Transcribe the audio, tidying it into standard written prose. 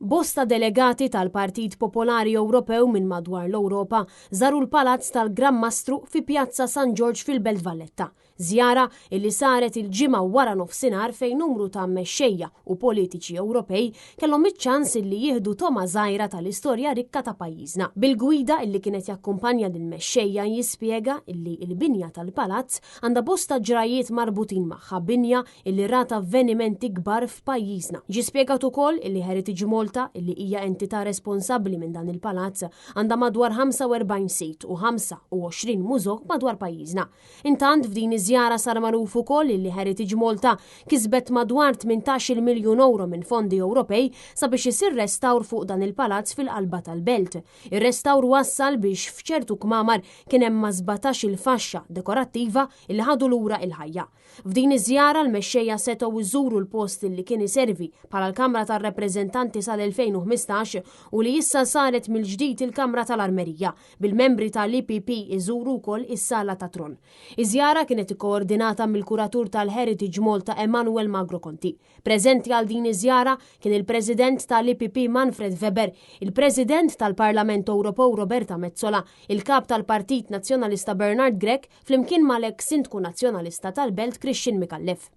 Bosta delegati tal-Partit Popolari Ewropew minn madwar l-Ewropa żaru l-Palazz tal-Gran Mastru fi Pjazza San Ġorġ fil-Belt Valletta. Żjara illi saret il-Ġimgħa wara nofsinhar fejn numru ta' mexxejja u politiċi Ewropej kellhom iċ-ċans illi jieħdu togħma żgħira tal-istorja rikka ta' pajjiżna. Bil-gwida illi kien qed jakkumpanja lill-mexxejja jispjega illi l-binja tal-palazz għandha bosta ġrajjiet marbutin magħha, binja illi rat avvenimenti kbar f'pajjiżna. Ġie spjegat ukoll illi Heritage Malta, illi hija entità responsabbli minn dan il-palazz, għandha madwar 45 sit u 25 mużew madwar pajjiżna. Intant f'din iż-żjara sar magħruf ukoll illi Heritage Malta kisbet madwar 18-il miljun ewro minn fondi Ewropej sabiex isir restawr fuq dan il-palazz fil-qalba tal-belt. Ir-restawr wassal biex f'ċertu kmamar kien hemm ma' 17-il faxxa dekorattiva illi ħadu lura il-ħajja. F'din iż-żjara l-mexxejja setgħu jżuru l-post li kien iservi bħala l-Kamra tar-Rappreżentanti sal-2015 u li issa saret mill-ġdid il-Kamra tal-Armerija, bil-membri tal-EPP iżuru wkoll is-Sala tat-Tron. Iż-żjara kienet ikkoordinata mill-Kuratur tal-Heritage Malta Emanuel Magro Conti. Preżenti għal din iż-żjara kien il-President tal-EPP Manfred Weber, il-President tal-Parlament Ewropew Roberta Metsola, il-Kap tal-Partit Nazzjonalista Bernard Grech flimkien mal-eks Sindku Nazzjonalista tal-Belt Christian Micallef.